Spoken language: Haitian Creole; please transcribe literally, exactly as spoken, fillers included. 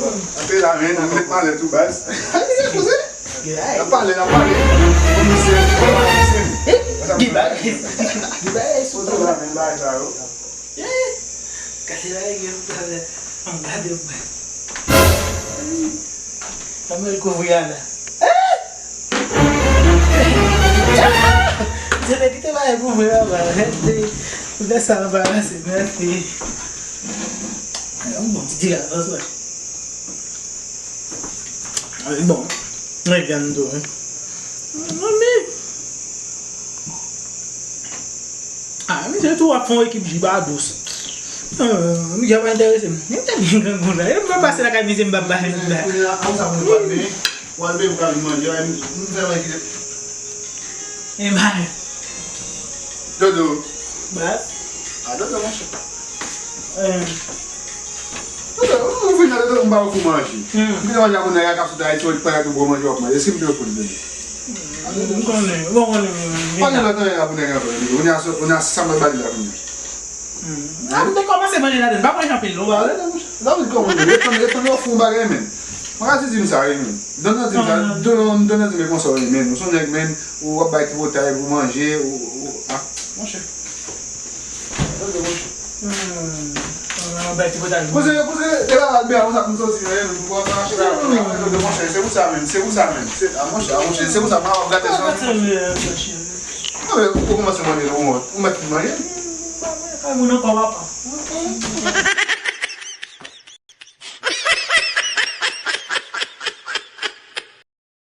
Antre la, men, antre malèt ou, baz. N ap pale, n ap pale. Misye, misye. Gibay. Gibay, sou la, men, bagay sa yo. Gade la, gade la. An gade mwen. An mwen kouvri a la. Dye te kite bagay pou mwen anba. Mèsi, mèsi. Yon bon ti dira, anvan. Bon, mwen gen dou, wi. Manmi. Ah, misye tou ap fè yon ekip jiba dous. Ah, misye pa enterese m. Misye te byen grangou la. E m pa pase lakay misye, m pa bay. Kounye a, an sa moun pa byen. W al byen, w ka vin manje la, m fè manje. E bay. Dodo. Bas. Ah, Dodo, monchè. Eh. Dodo, ou vin la, Dodo, m ba ou pou manje. Hmm. M te manje a pou nèg la k ap sot Ayiti, ou pa gen pou manje, w ap manje. Eske m te fou li? M konnen, bon, konnen. Pa gen lòt anyen la pou nèg la fè. Ou na, ou na sa m ba li la pou manje. Hmm. Ah, m te kòmanse manje ladan, m pa manje anpil, non, ba. Ah, non, non, non, kòman, etan, etan yo fè yon bagay, men. Mwen ka di m sa, wi, men. Don nan di m sa, Don, Don nan di m konsa, wi, men. Ou se yon nèg, men, ou ap bay tripotay pou manje, ou, ou, ah, monchè. Tande, monchè. Hmm. Ou ap bay tripotay pou manje. Poze, poze, e la, Albert, konsa pou m soti, men, pou m mache la, monchè, se pou sa, men, se pou sa, men. Se, ah, monchè, ah, monchè, se pou sa, mwen ap gate sa. Non, men, ou kòmanse manje, ou, ou mèt manje. Hmm, pa mwen, kay moun ankò, papa.